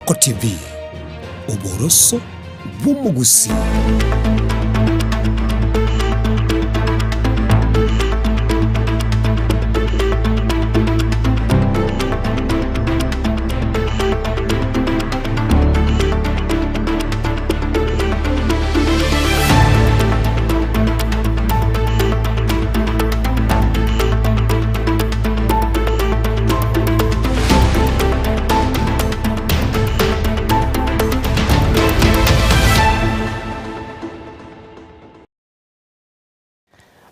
Ensoko TV, oboroso bw'omogusii.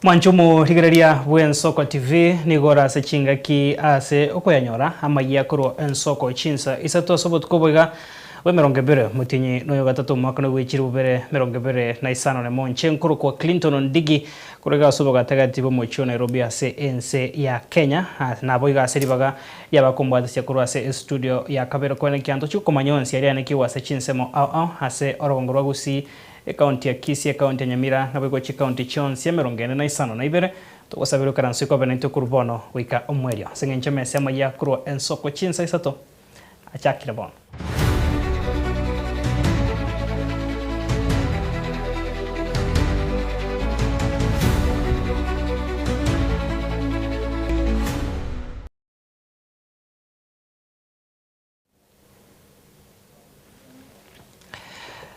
Mwanche omorigereria bw'Ensoko TV nigo ore ase chingaki ase okoyanyora amayia korwa Ensoko chinsa isato ase obotuko boiga bw'emerongo ebere omotienyi noyo gatato omwaka nogwechire bobere merongo ebere na isano nemo inche nkorokwa Clinton Ondigi Korwa iga ase obogatagati bw'omochie o Nairobi ase ense ya Kenya, naboigo ase ribaga ri'abakombwatisia korwa ase estudio ya kabere koene kianto chigokomanya onsi aria anekigwe ase chinsemo ao ao ase orogongo rwa Gusii, ecounty ya Kisii, ecounty ya Nyamira, naboigo chicounty chionsi emerongo ene na isano na ibere. Togosabera oikaranse kobe naintwe korwa bono goika omoerio. Ase engencho emesa amayia korwa ensoko chinsa isato achakire bono.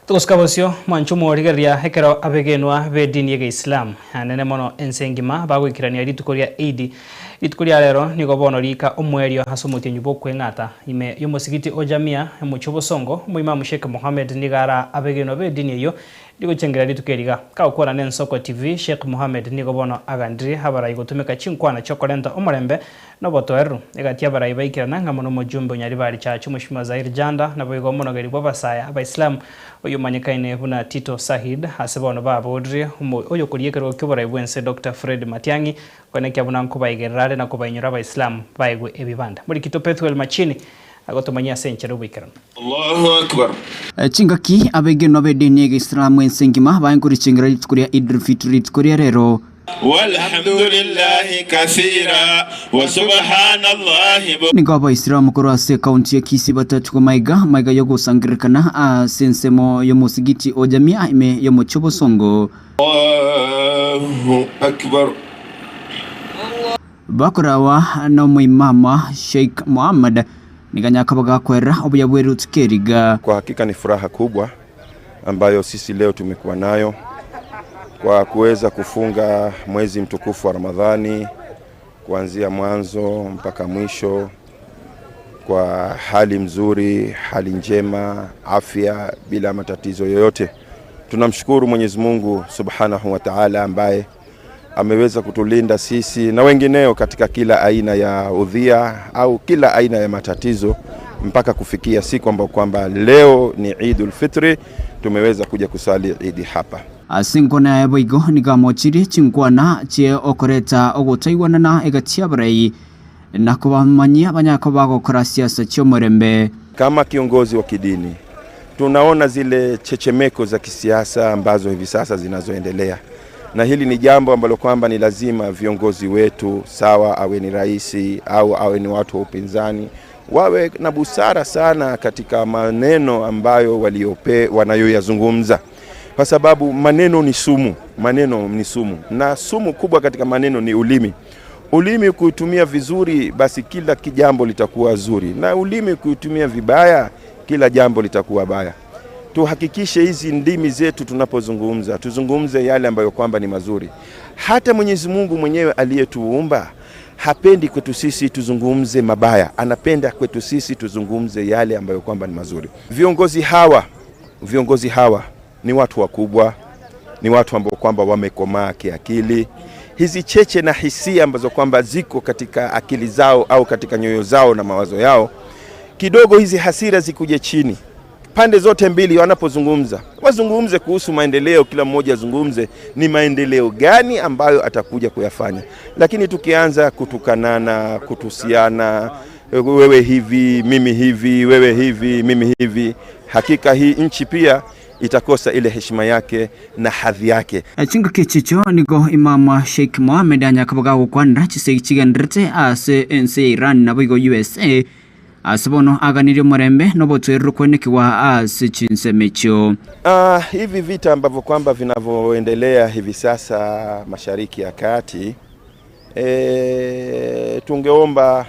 Togosika bosio, mwanche omorigereria ekero abegenwa b'edini y'Egeisilamu, anene mono ense engima, bagoikerania rituko ria Eidi. Rituko ria rero nigo bono riika omoerio ase omotienyi bw'okweng'ata. Ime y'omosigiti o Jamia, omochie o Bosongo, omoimamu Sheikh Mohammed nigo araa abegenwa b'edini eyio rigochengera rituko eri iga. Kagokwana n'Ensoko TV, Sheikh Mohammed nigo bono agandire abarai gotumeka chinkwana chi'okorenta omorembe Nobotoereru, egati y'abarai baikerana ng'a mono omojumbe o Nyaribari Church Omoshimiwa Zair Janda naboigo omonogeri bw'abasaya Abaisilamu oyomanyekaine buna Tito Sahid ase bono baborire oyokoria ekerogo ki'oborai bw'ense Doctor Fred Matiang'i koenekia buna nkobaigerera are na kobainyora Abaisilamu baegwe ebibanda. Morikito Pethuel Machini agotomanyia ase enchera y'oboikeranu. Allahu Akbar. Chingaki abegenwa b'edini y'Egeisilamu ense engima baenkorechengera rituko ria Idul Fitr rituko ria rero. Walhamdulillahi kathira wa subhanallahi. Nigo Abaisilamu korwa ase ekaunti ya Kisii batatu maiga maiga y'ogosangererekana ase ensemo y'omosigiti o Jamia ime y'omochie o Bosongo. Allahu Akbar. Bakorawa n'omoimama Sheikh Mohammed nigo nyakaba gakwerera obuya bwe rituko eriga. Kwa hakika ni furaha kubwa ambayo sisi leo tumekuwa nayo kwa kuweza kufunga mwezi mtukufu wa Ramadhani kuanzia mwanzo mpaka mwisho kwa hali mzuri, hali njema, afya bila matatizo yoyote. Tunamshukuru Mwenyezi Mungu Subhanahu wa Ta'ala ambaye ameweza kutulinda sisi na wengineo katika kila aina ya udhia au kila aina ya matatizo mpaka kufikia siku ambayo kwamba leo ni Idul Fitri tumeweza kuja kusali Idi hapa. Ase enkwana yaye boigo nigo amochirie chinkwana chie okoreta ogotaigwanana egati y'abarai na kobamanyia banyare koba bagokora siasa chi'omorembe. Kama kiongozi wa kidini tunaona zile chechemeko za kisiasa ambazo hivi sasa zinazoendelea, na hili ni jambo ambalo kwamba ni lazima viongozi wetu, sawa awe ni rais au awe ni watu wa upinzani, wawe na busara sana katika maneno ambayo waliope wanayoyazungumza, kwa sababu maneno ni sumu, maneno ni sumu, na sumu kubwa katika maneno ni ulimi. Ulimi kuitumia vizuri, basi kila kijambo litakuwa zuri, na ulimi kuitumia vibaya, kila jambo litakuwa baya. Tuhakikishe hizi ndimi zetu tunapozungumza, tuzungumze yale ambayo kwamba ni mazuri. Hata Mwenyezi Mungu mwenyewe aliyetuumba hapendi kwetu sisi tuzungumze mabaya, anapenda kwetu sisi tuzungumze yale ambayo kwamba ni mazuri. Viongozi hawa, viongozi hawa ni watu wakubwa, ni watu ambao kwamba wamekomaa kiakili. Hizi cheche na hisia ambazo kwamba ziko katika akili zao au katika nyoyo zao na mawazo yao, kidogo hizi hasira zikuje chini. Pande zote mbili wanapozungumza, wazungumze kuhusu maendeleo, kila mmoja azungumze ni maendeleo gani ambayo atakuja kuyafanya. Lakini tukianza kutukanana, kutusiana, wewe hivi, mimi hivi, wewe hivi, mimi hivi, hakika hii nchi pia itakosa ile heshima yake na hadhi yake. Chingaki echicho nigo Imam Sheikh Mohammed anyare koba gagokwanera chisegi chigendererete ase ense ya Iran naboigo usa. Ase bono aganirie omorembe na obotoereru kwenekigwa ase chinsemo echio. Hivi vita ambavyo kwamba vinavyoendelea hivi sasa Mashariki ya Kati, tungeomba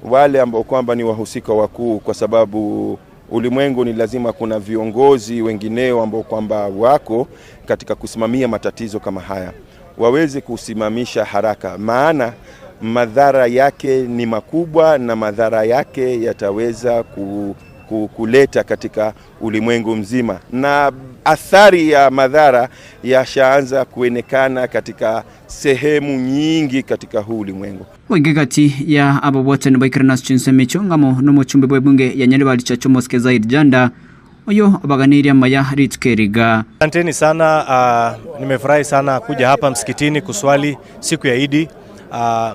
wale ambao kwamba ni wahusika wakuu, kwa sababu ulimwengu ni lazima kuna viongozi wengineo ambao kwamba wako katika kusimamia matatizo kama haya, waweze kusimamisha haraka, maana madhara yake ni makubwa na madhara yake yataweza kuleta katika ulimwengu mzima, na athari ya madhara yashaanza kuonekana katika sehemu nyingi katika huu ulimwengu. Boinge gati ya abo bwatani baikera ase chinsemo echio ng'amo nomochumbe bw'ebunge ya Nyaribari Chacha Omosike Zaid Janda oyo obaganeirie amaya rituko eri iga. Asanteni sana, nimefurahi sana kuja hapa msikitini kuswali siku ya Idi.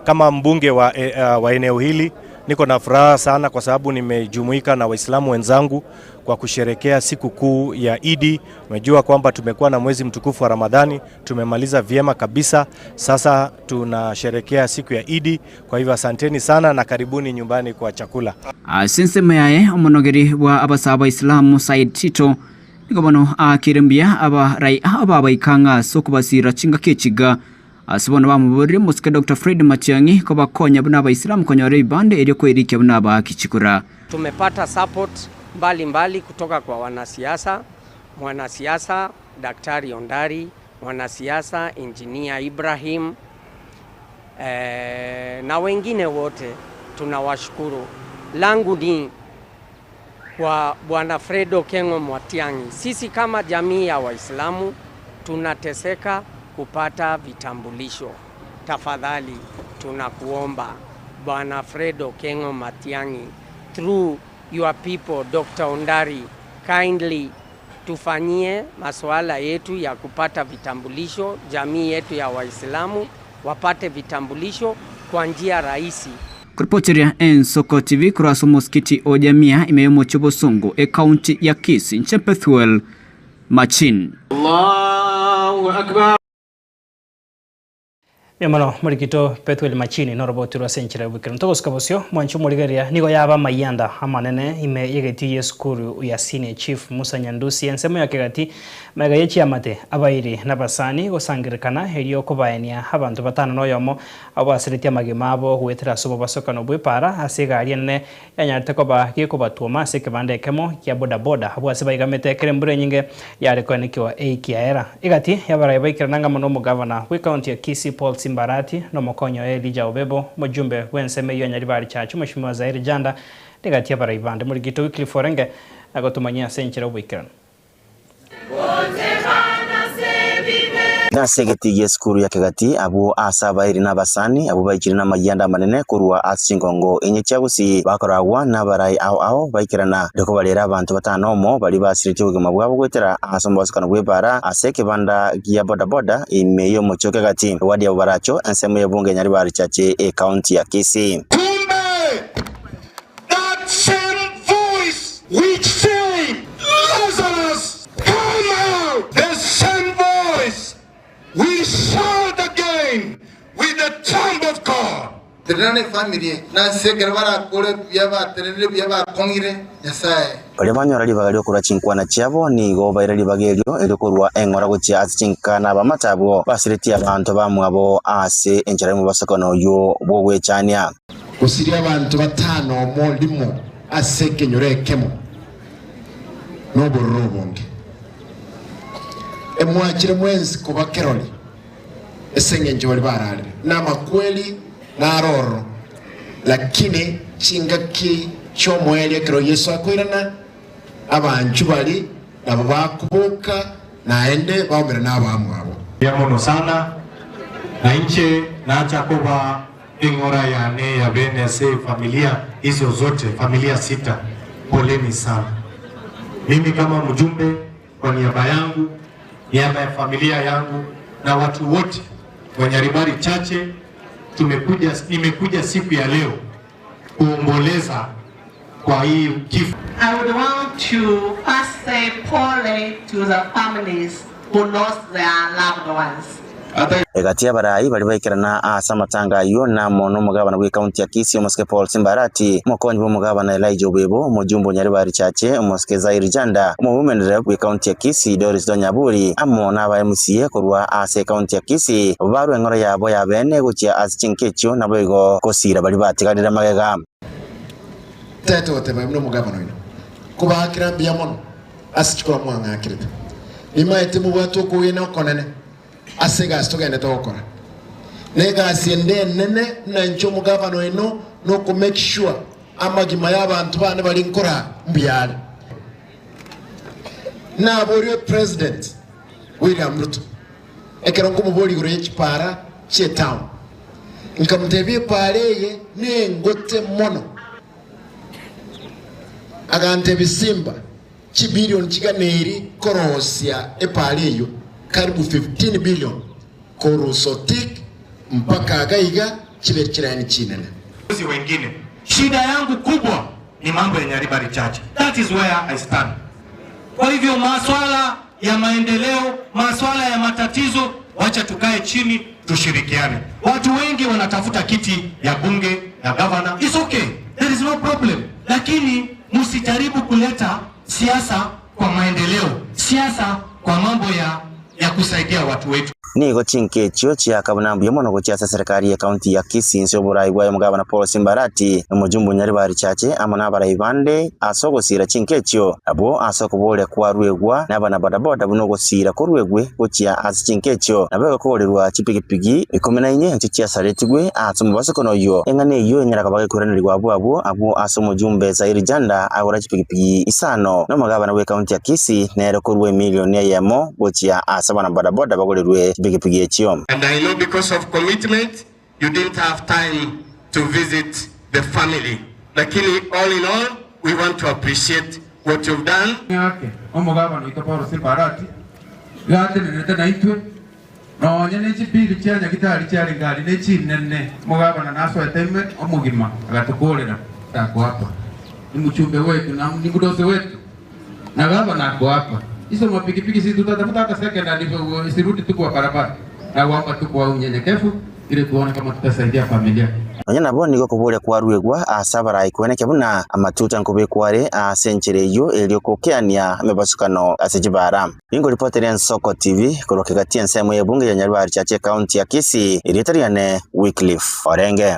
Kama mbunge wa eneo hili niko na furaha sana kwa sababu nimejumuika na Waislamu wenzangu kwa kusherekea siku kuu ya Idi. Umejua kwamba tumekuwa na mwezi mtukufu wa Ramadhani, tumemaliza vyema kabisa. Sasa tunasherekea siku ya Idi. Kwa hivyo asanteni sana na karibuni nyumbani kwa chakula. Ase ensemo yaye omonogeri bwa abasae abaisilamu Said Tito nigo bono aakire mbuya abarai aba baika ng'a ase okobasira chingaki echiga ase bono bamoborire omosike Doctor Fred Matiang'i kobakonya buna abaisilamu konyora ebibande erio koerikia buna abaaki chikura. Tumepata support mbali mbali kutoka kwa wanasiasa, mwanasiasa Daktari Ondari, mwanasiasa Engineer Ibrahim, na wengine wote tunawashukuru. Langu ni kwa Bwana Fred Okengo Matiang'i. Sisi kama jamii ya Waislamu tunateseka kupata vitambulisho. Tafadhali tunakuomba Bwana Fred Okengo Matiang'i, through your people Dr. Ondari, kindly tufanyie masuala yetu ya kupata vitambulisho, jamii yetu ya Waislamu wapate vitambulisho kwa njia rahisi. Koripoteria Ensoko TV korwa ase omosikiti o Jamia ime y'omochie Bosongo, ekaunti ya Kisii, inche Pethuel Machin. Allahu Akbar. Mbuya mono morikito Pethuel Machini noroboti rwa ase enchera y'obokera. Ntogosika bosio mwanche omorigereria nigo yaba amayanda amanene ime y'egeti y'esukuru ya Senior Chief Musa Nyandusi ensemo ya Kegati magega ye chiamate abairi nabasani gosangerekana erio kobaenia abanto batano noyomo abwo baseretie amagima abo goetera ase obobasokano bw'epaara ase egari enene yanyarete koba gekobatwoma ase ekebanda ekemo kia bodaboda abwo ase baigamete ekero embura enyinge yare koenekiwa eikiaera. Egati y'abarai baikerana ng'amo na omogavana bw'ecounty ya Kisii Paul Simba Arati na omokonyi oye Elijah Obebo, omojumbe bw'ensemo eyio ya Nyaribari Church Mweshimiwa Zairi Janda, na egati y'abarai bande. Morigito Wycliffe Orenge agotomanyia ase enchera y'oboikeranu. Nase egetii gi'esukuru ya Kegati, abwo ase abairi na abasani, abwo baikire namayianda amanene korwa ase chingongo inye chia Gusii, bakoragwa nabarai ao ao baikerana erio kobarera abanto batano omo baria basiretie obogima bwabo goetera ase omobasokano bw'ebaara ase ekebanda gia bodaboda ime y'omochie o Kegati, ewadi ya Bobaracho, ensemo y'ebunge ya Nyaribari Chache, ekaunti ya Kisii. Kumbe that same voice which said Lazarus come out, the same voice will shout again with the trump of God. Tenena nefamiri eye, na ase ekero barakore buya batenenire buya bakong'ire Nyasae. Baria banyora ribaga ri'okorua chinkwana chiabo nigo baira ribaga erio erio korua eng'ora gochia ase chinka na abamate abwo basiretie abanto bamwabo ase enchera y'omobasokano oyio bw'ogwechania. Gosiria abanto batano omo rimo ase ekenyoro ekemo nobororo obonge. Emwachire mwensi koba kerori ase engencho baria bararire namakweri naro ororo, lakini chingaki chi'omoerio ekero Yeso akoirana, abanchwa baria nabo bakoboka naende baumere nabamwabo. Mbuya mono sana, na inche nacha koba eng'ora yane ya bene ase efamilia hizo zote, familia sita. Poleni sana. Mimi kama mjumbe kwa niaba yangu, niaba ya familia yangu na watu wote wa Nyaribari Chache, nimekuja siku ya leo kuomboleza kwa hii kifo. I would want to first say pole to the families who lost their loved ones. Egati y'abarai baria baikerana ase amatanga ayio namo nomogabana bw'ecounty ya Kisii omosike Paul Simbarati, omokonyi bw'omogabana Elijah Obebo, omojumbe o Nyaribari Chache omosike Zairi Janda, omowomen rep bw'ecounty ya Kisii Doris Donyaburi, amo naba MCA korwa ase ecounty ya Kisii, barwe eng'oro yabo y'abeene gochia ase chinka echio naboigo gosiira baria batigarire magega. Tete goteba buna omogabana oino, Kobaakera mbuya mono ase chikura mwang'akerete. Nimaete mobwate okogena okonene ase egasi togenderete gokora. Na egasi ende enene buna inche omogabana oino noko make sure amagima y'abanto bane bari nkoraa mbuya are. Naborie President William Ruto ekero nkomoboria igoro ye chipara chi'etown, nkamotebia epaara eye nengote mono. Agantebia Simba chibilion chiganeiri korosia epaara eyio, karibu 15 billion korwa Sotik mpaka agaiga chibe chilaini chinene. Viongozi wengine. Shida yangu kubwa ni mambo ya Nyaribari Church. That is where I stand. Kwa hivyo maswala ya maendeleo, maswala ya matatizo, wacha tukae chini tushirikiane. Watu wengi wanatafuta kiti ya bunge ya governor. It's okay. There is no problem. Lakini msijaribu kuleta siasa kwa maendeleo, siasa kwa mambo ya, ya kusaidia watu wetu. Nigo chinka echio chiaka buna mbuya mono gochia ase eserekari ye county ya Kisii inse y'oborai bwaye omogabana Paul Simbarati na omojumbe o Nyaribari Chache amo nabarai bande ase ogosiira chinka echio abwo ase okoboria kwaruegwa nabana bodaboda buna ogosiira koruegwe gochia ase chinka echio nabo egokogorerwa chipigipigi ikomi na inye echio chiasaretigwe ase omobasokono oyio eng'ana eyio enyara koba gekoiranerigwa abwo abwo abwo ase omojumbe Zairi Janda agora chipigipigi isano na omogabana bw'ecounty ya Kisii nere korua emilioni eyemo gochia ase abana bodaboda bagorerwe chipigipigi echio. And I know because of commitment you didn't have time to visit the family lakini all in all we want to appreciate what you've done. Ng'ake omogabana oito Paulo Simbarati iga atenenete naintwe, nonya ne chibili chia nyagitari chiarenge aria ne chinene, omogabana nasoete ime omogima agatokoorera takoapa. Ni mchumbe wetu na ni mdosi wetu na gavana ako hapa. Hizo mapikipiki si tutatafuta hata second hand isirudi tu kwa barabara. Naomba tu kwa unyenyekevu ili tuone kama tutasaidia familia. Nonya nabo nigo okoboria kwaruegwa ase abarai kweneke buna amatuta nkobekwa are ase enchera eyio erio gokeania emebasukano ase chibara. Ningoripoteria Ensoko TV korwa kegati ensemo y'ebunge ya Nyaribari Chache County ya Kisii, erieta riane Wycliffe Orenge.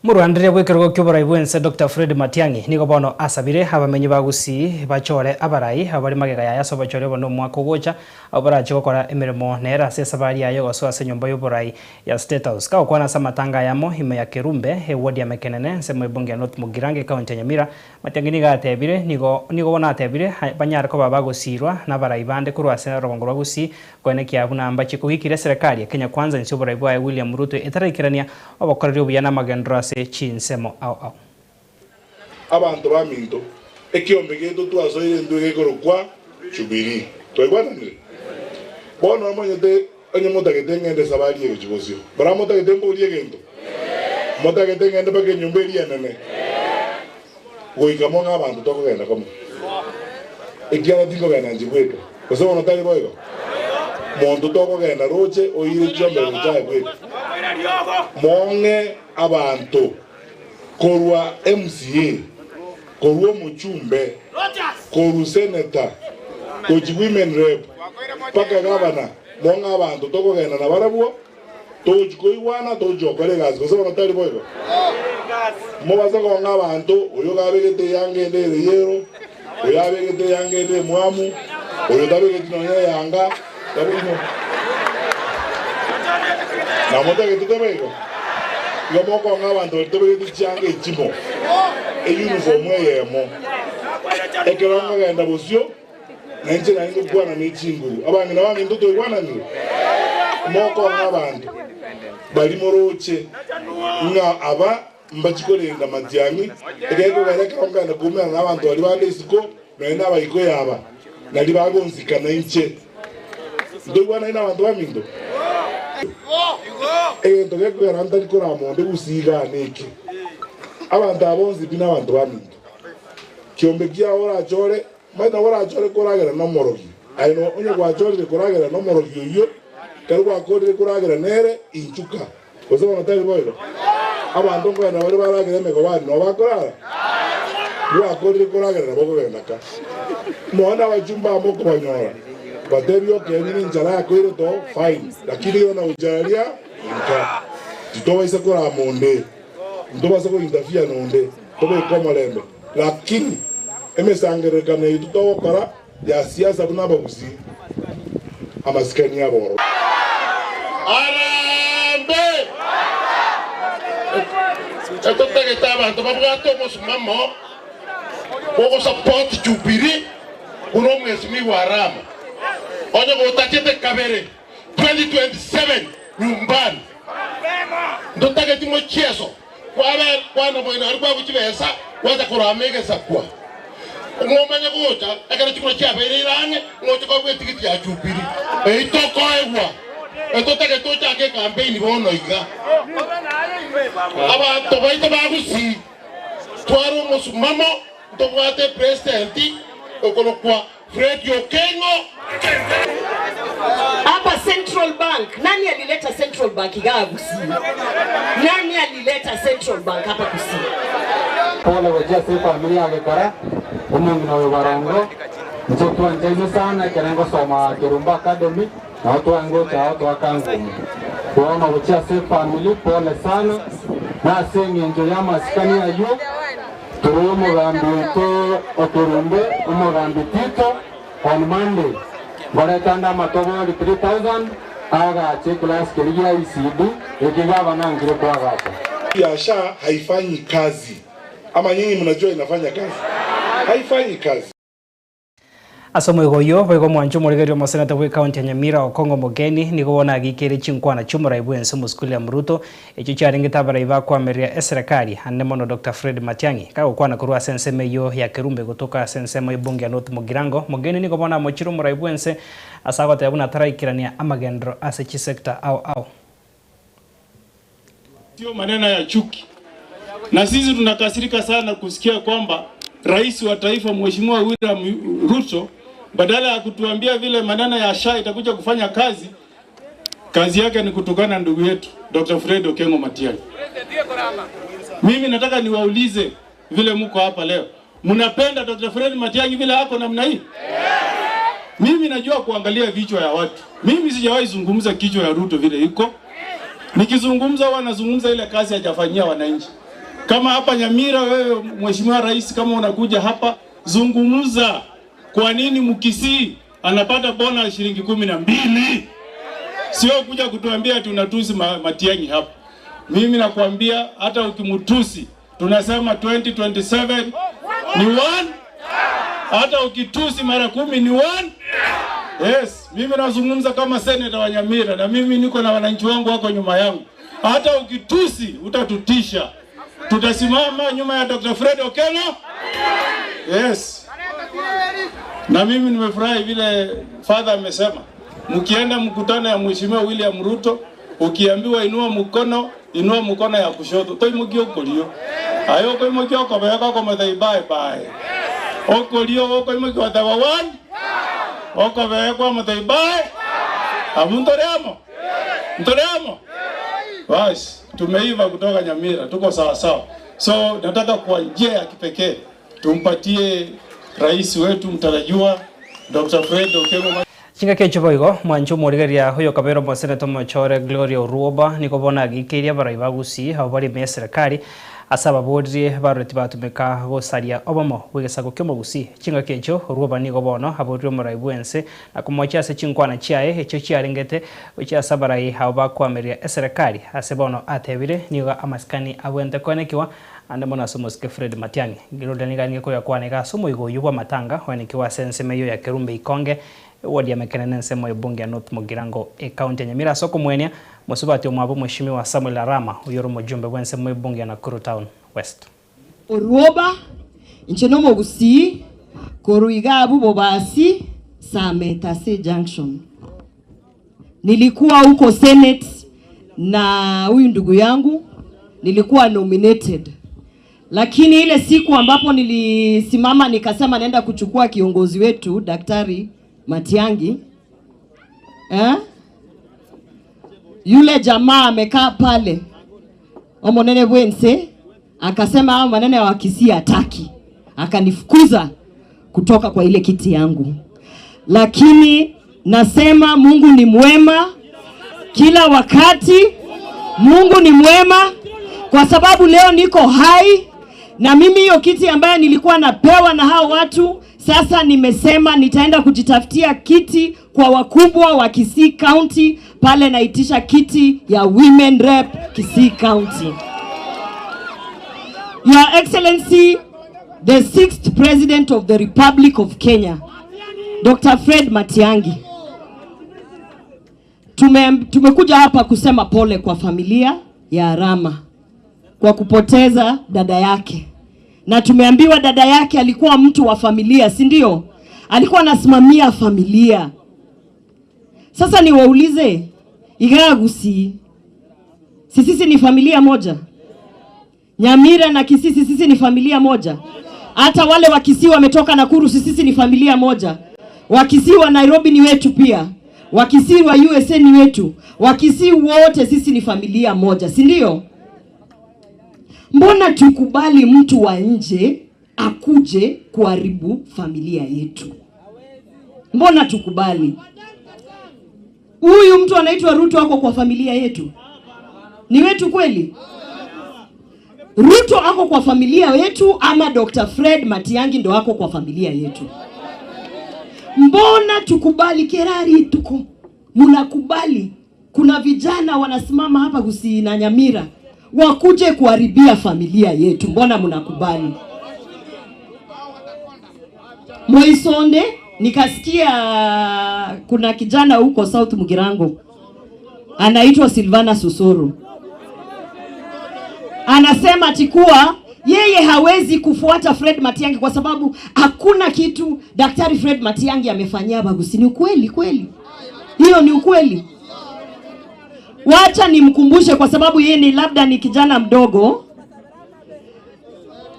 Omorwanderia bw'ekerogo ki'oborai bw'ense Doctor Fred Matiang'i nigo bono asabire abamenyi ba Gusii bachore abarai abwo bare magega yaye ase obochori obo nomwaka ogocha abwo barache gokora emeremo nere ase esabari yaye gosoa ase enyomba y'oborai ya State House. Kagokwana ase amatanga ayamo ime ya Kerumbe, eward ya Mekenene, ensemo y'ebunge ya North Mugirango ecounty ya Nyamira, Matiang'i nigo atebire nigo nigo bono atebire banyare koba bagosiirwa nabarai bande korwa ase orogongo rwa Gusii Koenekia buna mbache kogikira eserekari ya Kenya Kwanza inse oborai bwaye William Ruto etaraikerania obokoreri obuya na amagenderero ase chinsemo ao ao. Abanto baminto, ekiombe giaito twasoire intwe gekorokwa Jubilii. Twaigwananire? Bono omanyete onye motagete ng'ende esabari eye gochia bosio, barabwo motagete mborie egento? Motagete ng'ende mpaka enyomba eria enene? Goika mono abanto tokogenda komo, ekiagera tinkogenda inche bweka, gose bono tari boigo? Monto tokogenda roche oire chiombe gocha aye bweka. Mong'e abanto korwa MCA, korwa omochumbe, korwa senator, gochi women rep, mpaka gavana, mong'e abanto tokogenda nabarabwo. Togochia koigwana, togochia gokora egasi, gose bono tari boigo? Mobase kong'a abanto, oyo gabegete eyanga ende ere yero, oyo abegete eyanga ende emwamu, oyo tabegeti nonya eyanga, tari bo. Na motagete tobe igo? Igo mokong'a abanto baria tobegete chianga echimo, eyunifomu eyemo, ekero nkogenda bosio. Na inche naende ngokwana ne chinguru. Abang'ina baminto toigwananire? Mokong'a abanto baria moroche ng'a aba mbachie korenda matiang'i, egekogera ekero nkogenda koumerana nabanto baria bande isiko, nonya nabaikoyo aba, nario bagonsikana inche. Ntoigwanaine nabanto baminto? Egento gekogera ntari korama onde gusii igaa neke, abanto aba bonsi pi nabanto baminto. Kiombe kiao orachore, Omanyete nabo orachore koragera nomorogi. Aye no onye gwachorire koragera nomorogi oyio, ekero gwakorire koragera nere, inchuka. Gose bono tari boigo? Abanto nkogenda bare baragere emegobani nabo bakorara? Gwakorire koragera nabo okogenda ka. Nonya nabachumba amo okobanyora, batebie okeene nenchara yakoire to fine, lakini irana gochia aria inka. Titobaisa korama onde, ntobasa ko interfere nonde, tobeke omorembe. Lakini emesangererekano yaito togokora ya siasa buna abagusii, amasikani abororo. Arambe! Etotagete abanto babwate omosimamo bw'ogosupport Jubilee buna omwesimigwa Arama. Onye gotachete kabere 2027 nyumbani. Ntotageti mochieso kwabe kwana moino aria kwagwa chibesa gwacha korama egesakwa. Ng'omanye gocha ekero chikura chiabeire ire ang'e ng'oche kobua etigiti ya Jubilee. Eyio tokoegwa. Etotagete ochake ekampeini bono iga. Abanto baito ba Gusii tware omosumamo ntobwate epresident okorokwa Fred Okengo. Hapa Central Bank, nani alileta Central Bank igaa Gusii? Nani alileta Central Bank hapa Gusii? Pole gochia ase efamiri ya Gekora, omong'ina oyo Barongo, inche twanchaine sana ekero ngosoma Kerumba Academy, nabo twangocha ao toaka ngumu. Bono gochia ase efamiri, pole sana, na ase eng'encho y'amasikani ayio, Tore omogambi oito o Kerumbe, omogambi Tito, on Monday ngoreta nde amatobori 3000 agache eclass keria gia ECD eke gavana ankire koagacha. Ya SHA haifanyi kazi ama nyinyi mnajua inafanya kazi? Haifanyi kazi. Ase omoigo oyio, boigo omwancha omorigereria omoseneta bw'ecounty ya Nyamira Okong'o Omogeni nigo bono agiikeire chinkwana chi'omorai bw'ense omosike William Ruto echio chiarengete abarai bakoamereria eserekari ande mono Doctor Fred Matiang'i. Kagokwana korwa ase ensemo eyio ya Kerumba egotoka ase ensemo y'ebunge ya North Mugirango, Mogeni nigo bono amochire omorai bw'ense ase agoteba buna taraikerania amagenderero ase chisector ao ao. Sio maneno ya chuki, na sisi tunakasirika sana kusikia kwamba rais wa taifa Mheshimiwa William Ruto badala ya kutuambia vile maneno ya SHA itakuja kufanya kazi, kazi yake ni kutukana ndugu yetu Dr. Fred Okengo Matiang'i. Mimi nataka niwaulize vile mko hapa leo, mnapenda Dr. Fred Matiang'i vile ako namna hii? Mimi najua kuangalia vichwa ya watu. Mimi sijawahi zungumza kichwa ya Ruto vile iko. Nikizungumza huwa nazungumza ile kazi hajafanyia wananchi. Kama hapa Nyamira, wewe Mheshimiwa Rais, kama unakuja hapa zungumza, kwa nini Mkisii anapata bona shilingi 12? Sio kuja kutuambia ati unatusi Matiang'i hapa. Mimi nakwambia hata ukimtusi tunasema 2027 ni one. Hata ukitusi mara 10 ni one. Yes, mimi nazungumza kama seneta wa Nyamira na mimi niko na wananchi wangu wako nyuma yangu. Hata ukitusi utatutisha. Tutasimama nyuma ya Dr. Fred Okengo. Yes. Na mimi nimefurahi vile father amesema. Mkienda mkutano ya Mheshimiwa William Ruto, ukiambiwa inua mkono, inua mkono ya kushoto. Toi mukiokolio. Ayo koi mukiokobeka ko muthai bye bye. Okolio okoi mukioteba one. Okobekwa muthai bye. Abu ntoreamo. Ntoreamo. Basi tumeiva kutoka Nyamira, tuko sawa sawa. So nataka kwa njia ya kipekee tumpatie rais wetu mtarajiwa Dr. Fred Okengo. Chingaki echio boigo, mwanche omorigereria oyo okabera omoseneta omochore Gloria Orwoba nigo bono agiikeirie abarai ba Gusii abwo bare ime y'eserekari ase ababorie baroreti batumeka gosaria obomo bw'egesaku ki'omogusii. Chingaki echio Orwoba nigo bono aborire omorai bw'ense na komochia ase chinkwana chiaye echio chiarengete gochia ase abarai abwo bakoamereria eserekari ase bono atebire nigo amasikani abwenerete koenekiwa ande mono ase omosike Fred Matiang'i. Gloria nigo arenge koyakwana iga ase omoigo oyio bw'amatanga oenekiwa ase ensemo eyio ya Kerumba Ikonge Ewodi ya Mekene nensemo y'ebunge ya North Mugirango, ecounty ya Nyamira ase okomwenia mosubati omwabo Mweshimiwa Samuel Arama oyio ore omojumbe bw'ensemo y'ebunge ya Nakuru Town West. Orwoba, inche nomogusii korwa iga abwo Bobasi, Sameta ase junction. Nilikuwa huko Senate na huyu ndugu yangu, nilikuwa nominated. Lakini ile siku ambapo nilisimama nikasema naenda kuchukua kiongozi wetu Daktari Matiang'i eh? Yule jamaa amekaa pale omonene bwense akasema hao maneno ya Wakisii hataki, akanifukuza kutoka kwa ile kiti yangu, lakini nasema Mungu ni mwema kila wakati. Mungu ni mwema kwa sababu leo niko hai na mimi hiyo kiti ambayo nilikuwa napewa na hao watu, sasa nimesema nitaenda kujitafutia kiti kwa wakubwa wa Kisii County pale, naitisha kiti ya Women Rep Kisii County. Your Excellency, the sixth President of the Republic of Kenya, Dr. Fred Matiang'i. Tume, tumekuja hapa kusema pole kwa familia ya Arama kwa kupoteza dada yake, na tumeambiwa dada yake alikuwa mtu wa familia, si ndio? Alikuwa anasimamia familia. Sasa niwaulize, Igagusi, si sisi ni familia moja? Nyamira na Kisisi sisi ni familia moja. Hata wale wa Kisii wametoka Nakuru, si sisi ni familia moja. Wakisii wa Nairobi ni wetu pia, Wakisii wa USA ni wetu, Wakisii wote sisi ni familia moja, si ndio? Mbona tukubali mtu wa nje akuje kuharibu familia yetu? Mbona tukubali? Huyu mtu anaitwa Ruto ako kwa familia yetu, ni wetu kweli? Ruto ako kwa familia yetu ama Dr. Fred Matiang'i ndo ako kwa familia yetu? Mbona tukubali kerari tuko mnakubali? Kuna vijana wanasimama hapa Gusii na Nyamira wakuje kuharibia familia yetu, mbona mnakubali? Moisonde nikasikia kuna kijana huko South Mugirango anaitwa Silvana Susuru anasema ati kuwa yeye hawezi kufuata Fred Matiang'i kwa sababu hakuna kitu Daktari Fred Matiang'i amefanyia Bagusi. Ni ukweli kweli? Hiyo ni ukweli? Wacha nimkumbushe kwa sababu yeye ni labda ni kijana mdogo.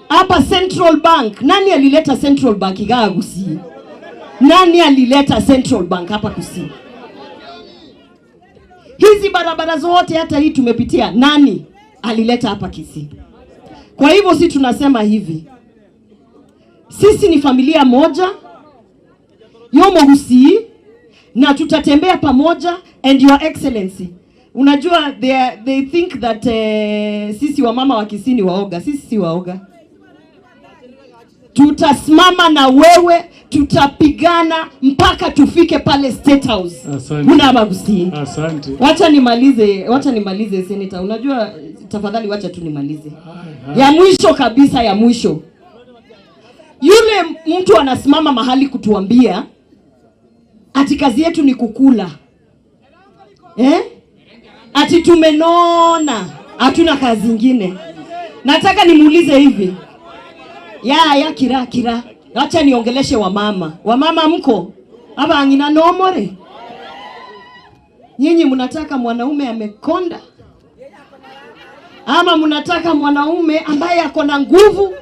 Hapa Central Bank, nani alileta Central Bank Igaa Gusii? Nani alileta Central Bank hapa Gusii? Hizi barabara zote hata hii tumepitia, nani alileta hapa Kisii? Kwa hivyo si tunasema hivi, sisi ni familia moja yomo Gusii na tutatembea pamoja. And your excellency, unajua they, they think that eh, sisi wamama wa Kisii ni waoga. Sisi si waoga, tutasimama na wewe, tutapigana mpaka tufike pale State House. Asante. Muna Bagusii. Asante. Wacha nimalize, wacha nimalize senator. Unajua, tafadhali wacha tu nimalize. Ya mwisho kabisa, ya mwisho, yule mtu anasimama mahali kutuambia ati kazi yetu ni kukula eh? Ati tumenona, hatuna kazi ingine. Nataka nimuulize hivi, ya ya kira kira, wacha niongeleshe wamama. Wamama mko abang'ina nomore Nyinyi mnataka mwanaume amekonda ama mnataka mwanaume ambaye ako na nguvu,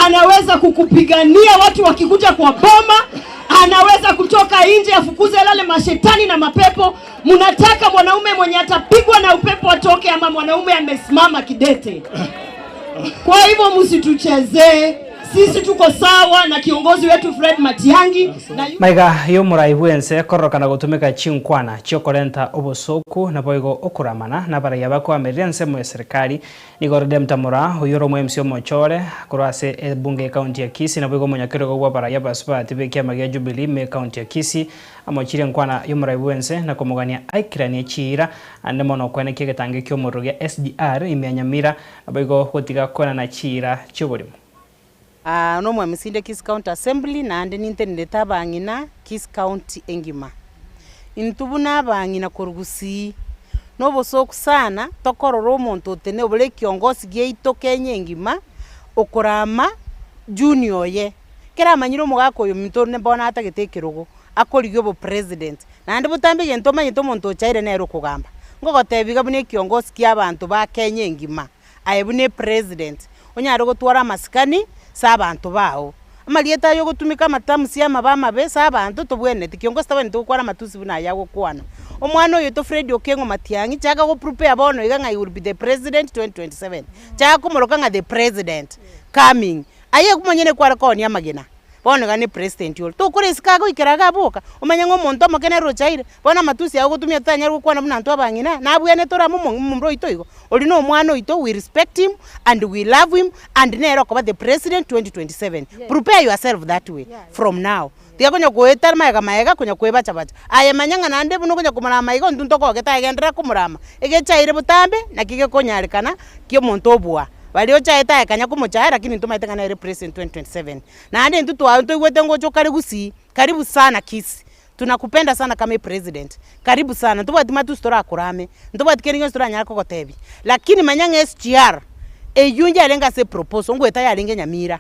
anaweza kukupigania watu wakikuja kwa boma, anaweza kutoka nje afukuze lale mashetani na mapepo? Mnataka mwanaume mwenye atapigwa na upepo atoke, ama mwanaume amesimama kidete? Kwa hivyo msituchezee, sisi tuko sawa na kiongozi wetu Fred Matiang'i na Maiga y'omorai bwense kororokana gotumika chinkwana chiokorenta obosoku naboigo okuramana na baraiya bakoamerera ensemo ya serikali nigo Redemptor Moraa oyo ore omo MC omochore korwa ase ebunge ekaunti ya Kisii naboigo omonyakerogo bwa baraiya basubati ba ekiama gia Jubilee ime ekaunti ya Kisii amochire enkwana y'omorai bwense na komogania aikiranie chiira ande mono okwenekia egetango kia omorero gia SGR ime ya Nyamira naboigo gotiga koenana chiira chioborimo. Ah, nomwemisinde Kisii County Assembly naende nintenenete abang'ina Kisii County engima. Intwe buna abang'ina korwa Gusii, nobosoku sana tokorora omonto otene obore ekiongosi giaito Kenya engima, okorama junior oye. Ekero amanyire omogaka oyo minto onde bono atagete ekerogo, akorigia obopresident. Naende botambe egento omanyete omonto ochaire nere okogamba. Ngogotebi iga buna ekiongosi kia abanto ba Kenya engima, aye buna epresident, onyare gotwara amasikani ase abanto bago. Amarieta aya ogotumeka amatamusi amabe amabe ase abanto tobwenereti, kiongosi tabwenereti gokwana amatusi buna aya agokwana. Omwana oyo oito Fred Okengo Matiang'i, chaka go prepare bono iga ng'a he will be the president 2027. Chaka komoroka ng'a the president coming. Aye omonyene kware koonia amagena, bono iga ne president ore. Tokora esiko agoikera iga abwo oka, omanye ng'a omonto omoke nere ochaire, bono amatusi aya ogotumia totanyare gokwana buna intwe abang'ina, nabwenerete ore amo omomura oito igo. Oria na omwana oito, we respect him and we love him and nere okoba the president 2027. Prepare yourself that way from now. Tiga konya goeta maega maega konya koebacha bacha. Aye manya ng'a naende buna okonya komorama igo intwe ntokogete aye genderera komorama. Egechaire botambe naki gekonyarekana ki omonto obua. Baria ochaete aye kanya komochaya lakini ntomaete ng'a nere president 2027. Naende intwe twa ntoigwete ngocha okare gusii, karibu sana Kisii. Tunakupenda sana kama epresident, karibu sana, ntobwati matusi torakorame, ntobwati kende gionsi toranyare kogotebia, lakini manya ng'a SGR eywo yarenge ase eproposal ngoeta yarenge Nyamira.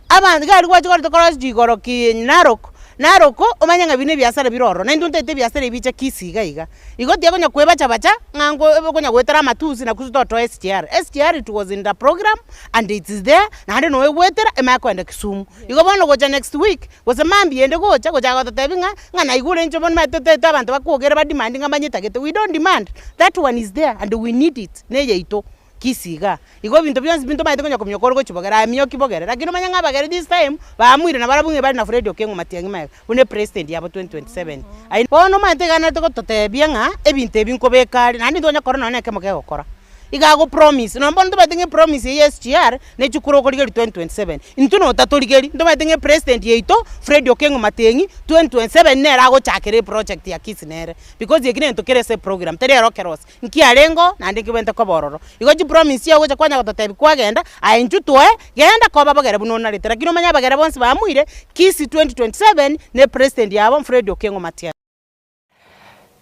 Abanto iga aria gwacha koreta korosia igoro ki Narok, Narok omanye ng'a buna ebiasara bire ororo, naintwe ntotaete ebiasara ebi biche Kisii iga iga. Igo tiga konya koebacha bacha ng'a nko konya goetera amatusi nakusu totoe SGR. SGR it was in the program and it is there, naende noe goetera emanye koenda Kisumu. Igo bono gocha next week, Gose mambia ende gocha, gochaka gototebia ng'a, ng'a naigure inche bono omanyete totaete abanto bakwogere ba demand ng'a mbanyetagete, we don't demand, that one is there and we need it, neyaito Kisii igaa. Igo ebinto bionsi pi ntomanyete konya kominyoka ore gochia bogere, aye minyoki bogere. Lakini omanye ng'a abagere this time, baamuire nabarabwo ng'a bare na Fred Okengo Matiang'i magega, buna epresident yabo 2027. Aye bono omanyete iga narete gototebia ng'a, ebinto ebi nkobeka are, naende intwe kore nonye na ekemo kegokora. Iga ago promise, nonye bono ntomaete ng'a epromise eye ya SGR, ne chikura okorigeria 2027. Intwe notatorigeria, ntomaete ng'a epresident yaito, Fred Okengo Matiang'i, 2027 nere agochakera eproject ya Kisii nere, because eki negento kere ase eprogram, tari ero okerosia. Nki arenge oo, naende nkebwenerete koba ororo. Igo chipromise chiago ogocha kwanya gototebia kwagenda, aye intwe toe, genda koba bogere buna onarete. Lakini omanye abagere bonsi baamuire, Kisii 2027, ne epresident yabo, Fred Okengo Matiang'i.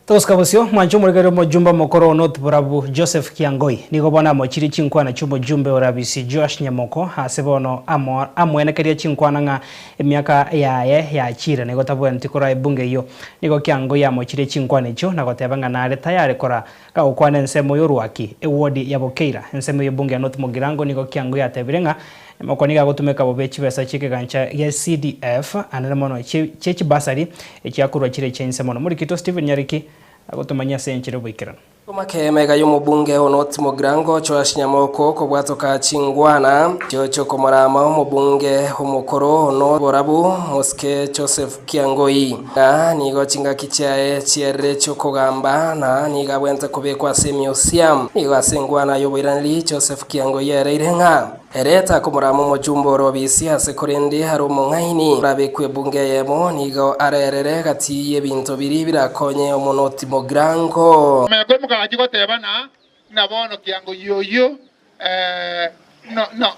Tosika bosio, mwanche omorikari omojumbe omokoro o North Borabu Joseph Kiangoi nigo bono amochirie chinkwana chi'omojumbe o Rabisi Joash Nyamoko ase bono amo amoenekeria chinkwana ng'a emiaka yaye yachire nigo tabwenereti koraa ebunge eyio. Nigo Kiangoi amochirie chinkwana echio na goteba ng'a nare tayari koraa gagokwana ensemo y'orwaki ewodi ya Bokeira. Ensemo y'ebunge ya North Mugirango nigo Kiangoi atebire ng'a Nyamoko nigo agotumeka bobe chibesa chi'ekegancha gia CDF anene mono chie chibasari echiakorwa chire chia inse mono. Morikito Stephen Nyariki agotomanyia ase enchera y'oboikeranu. Omake mega y'omobunge o North Mugirango Joash Nyamoko kobwatoka chingwana chiokomorama omobunge omokoro o North Borabu Mosike Joseph Kiangoi ng'a nigo chingaki chiaye chierire chi'okogamba na nigo abwenerete kobekwa ase emeusiamu. Nigo ase engwana y'oboiraneri Joseph Kiangoi ereire ng'a ere takomorama omochumba ore obisi ase korende are omong'aini orabekwe ebunge eyemo nigo arerere gati y'ebinto biria birakonye omonoti Mogirango. Omanya koimoka agachia goteba na ng'a bono Kiangoi oyio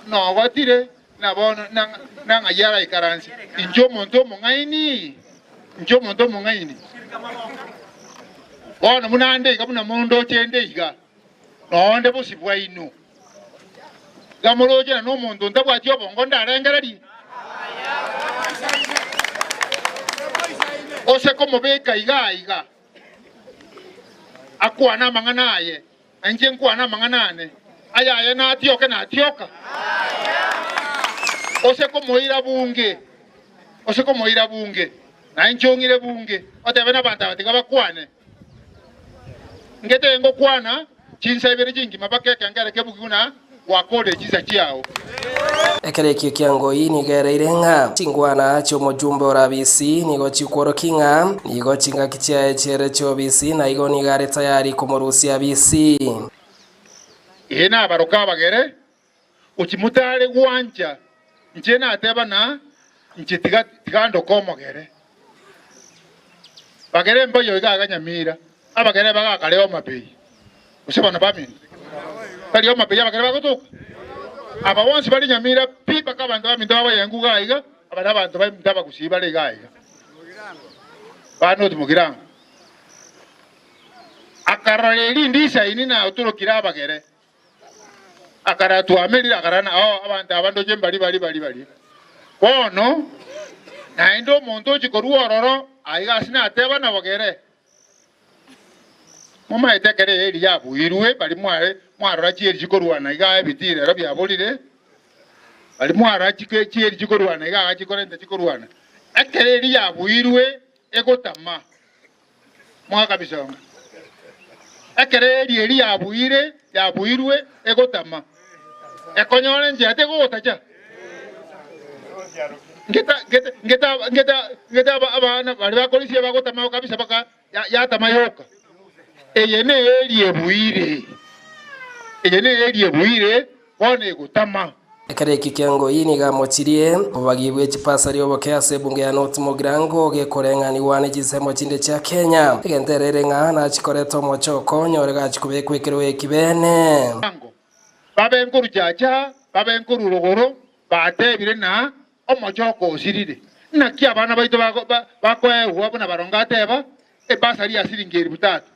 nogotire, na bono nang'ai araikaranse? Inche omonto omong'aini? Inche omonto omong'aini? Bono buna nde iga, buna mondoche nde iga, nonde bosio bwaino. Iga moroche na nomonto ntabwati obongo ndarengererie? Gose komobeka iga aiga akwane amang'ana aye, na inche nkwane amang'ana ane, ayaye natioke natioka? Gose komoira bunge, gose komoira bunge, na inche ong'ire bunge, otebe nabanto aba tiga bakwane. Ngetebe ngokwana chinsa ibere chingima mpaka ekengere kebugi buna gwakorire chinsa chiao. Ekero ekio kia ngoi nigo ereire ng'a chingwana chi'omojumbe ore abisi nigo chikworokia ng'a nigo chingaki chiaye chiere chi'obisi, na igo nigo are tayari komorusia abisi. Ee, nabaroke abagere, gochia motare gwancha, inche nateba na inche tiga tiga ndoke omogere. Bagere mbayo iga iga Nyamira, abagere bagakare Homa Bay, gose bono baminto tari Homa Bay abagere bagotoka? Aba bonsi bare Nyamira pi mpaka abanto baminto babayengu iga iga, aba nabanto baminto abagusii bare iga iga. Ba North Mugirango. Akarora erindi isaini na otorokire abagere. Akaratwamerire, akarana, Oo, abanto aba ndoche mbari bari bari bari. Bono naende omonto ochia korwa ororo aiga ase nateba nabogere. Momaete ekero eeri yabuirwe, baria mware mwarora chieri chikorwana igaa ebitii rero biaborire. Baria mwarora chike chieri chikorwana iga iga chikorenta chikorwana, ekero eria yabuirwe egotama, mwakabisonga. Ekero eeri eria yabuire yabuirwe egotama, ekonyora enchera tegogotacha. Ngeta ngeta ngeta ngeta ngeta abana baria bakorisia bagotama kabisa baka yatama yoka. Eye neeri ebuire, eye neeri ebuire, bono egotama. Ekero eki ki'engoi nigo amochirie obobagi bwe chipasari oboke ase ebunge ya North Mugirango gekoreng'anigwa ne chinsemo chinde chia Kenya. Egento ere ere ng'a nachikorete omochoko onyore gachi kobekwa ekerogo eki bene. Babe nkoruchacha, babe nkorurogoro, batebire na Omochoko osirire. Naki abana baito bakoegwa buna baronge ateba, ebasari ya siringi elifu tatu.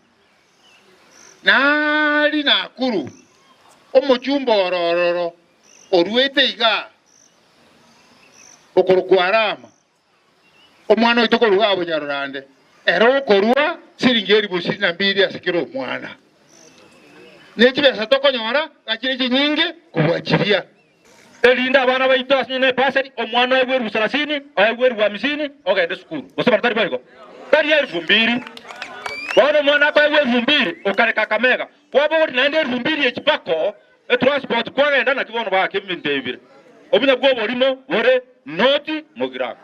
Nari Nakuru omochumba ororo oruete igaa okorokwa Arama, omwana oito korwa igaa Bonyarorande, ere okorua siringi elifu ishirini na mbili ase kera omwana. Ne chibesa tokonyora gachire chinyinge kobua chiria. Erinde abana baito ase nyina ebasari, omwana oegwe elifu salasini, oegwe elifu hamisini, ogende esukuru. Gose bono tari boigo? Tari elifu mbili. Bono omwana akoegwa elifu mbili, okareka akamega. Kwabogoria naende elifu mbili echi mpaka etransport kwagenda naki bono baaka ebinto ebi bire. Obuya bw'oborimo bore noti mogirango.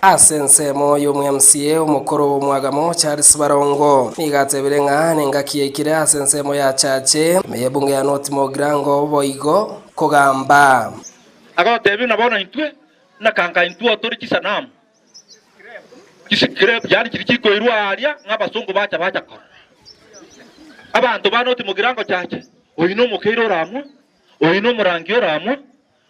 Ase ensemo y'omo-MCA omokoro bw'omwagamo Charles Barongo nigo atebire ng'a nengaki yaikire ase ensemo ya Chache ime y'ebunge ya North Mugirango boigo kogamba. Agotebia buna bono intwe nakanka intwe tore chisanamu chisikrepu, yaani chiria chikoirwa aaria ng'a abasongo bacha bacha korora. Abanto ba North Mugirango Chache, oyio nomokeire oramwa, oyio nomorangi oramwa,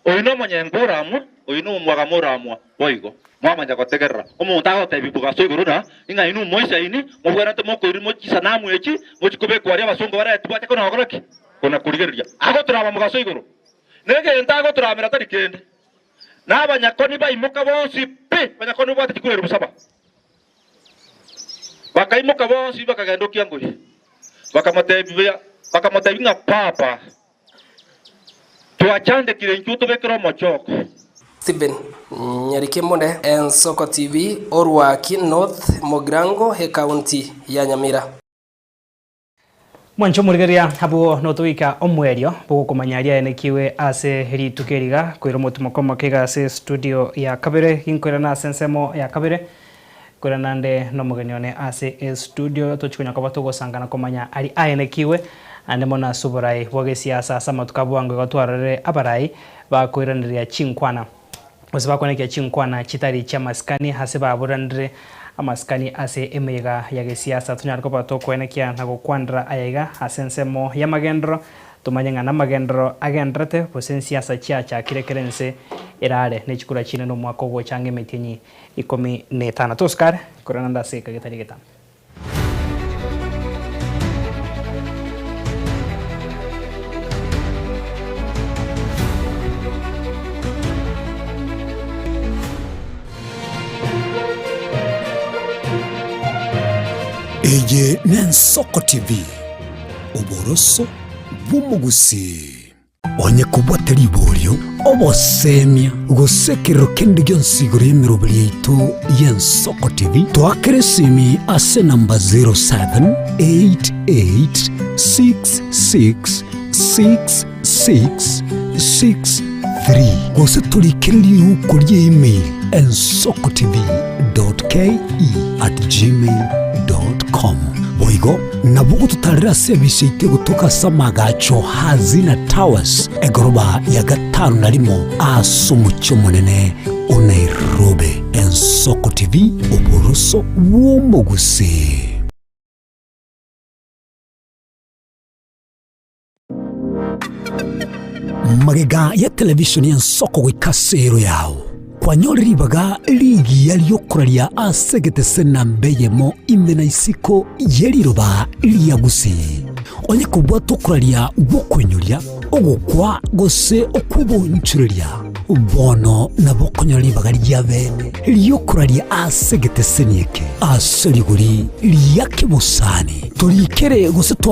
Oyio nomonyenko oramwa, oyio nomwagamo oramwa boigo. Mwamanya gotegerera omonto agotebia bogaso igoro na ing'a inwe moisaini, mobwenerete mokoirwa chisanamu echi mochie kobekwa aria abasongo baretwe bache kona gokora ki? Kona korigereria. Agotorama mogaso igoro, negento agotoramera tari kende. Na abanyakoni baimoka bonsi pi, abanyakoni babwate chikura elifu saba. Bakaimoka bonsi bakagenda okiangori, bakamotebia bakamotebia ng'a Papa. Twachandekire intwe tobekere omochoko. Stephen Nyarikemone, Ensoko TV, Orwaki North, Mugirango, Ekaunti ya Nyamira. Mwanche omorigereria abwo notogoika omoerio bogokomanya aria aenekiwe ase rituko eriga koira omotimoko omoke iga ase estudio ya kabere ginkoirana ase ensemo ya kabere koirana nde nomogeni one ase estudio tochi konya koba togosangana komanya aria aenekiwe ande mono ase oborai bwa gesiasa ase amatuko a bwango igo twarorire abarai bakoiraneria chinkwana gose bakonekia chinkwana chitari chi'amasikani ase baburanire amasikani ase emeyega ya gesiasa. Tonyare koba tokoenekia na gokwanera aya iga ase ensemo y'amagenderero, tomanye ng'a namagenderero agendererete gose ensiasa chiachakire kera ense erare ne chikura chinene omwaka ogocha ang'e emetienyi ikomi na etano. Tosukare korende naende ase egeka getari egetambe. Eye n'Ensoko TV, oboroso bw'omogusii. Onye kobwate riborio, obosemia, gose ekerero kende gionsi igoro y'emeroberi yaito y'Ensoko TV, toakere esimi ase enamba 0788666663 gose torikere riuko rie email ensokotv.ke@gmail.com. Boigo nabo ogototarera ase ebise yaito egotoka ase amagacho Hazina Towers, egoroba ya gatano na rimo ase omochie omonene o Nairobi. Ensoko TV, oboroso bw'omogusii. Magega ya televishoni y'ensoko goika ase ero yao, kwanyore ribaga rigiya ri'okoraria ase egetese namba eyemo ime na isiko ye riroba ria Gusii. Onye kobwate okoraria gw'okoinyoria, ogokwa gose okw'obonchoreria, bono nabo okonyora ribaga ria bene ri'okoraria ase egeteseni eke ase rigori ria kebosani. Torikere gose twa.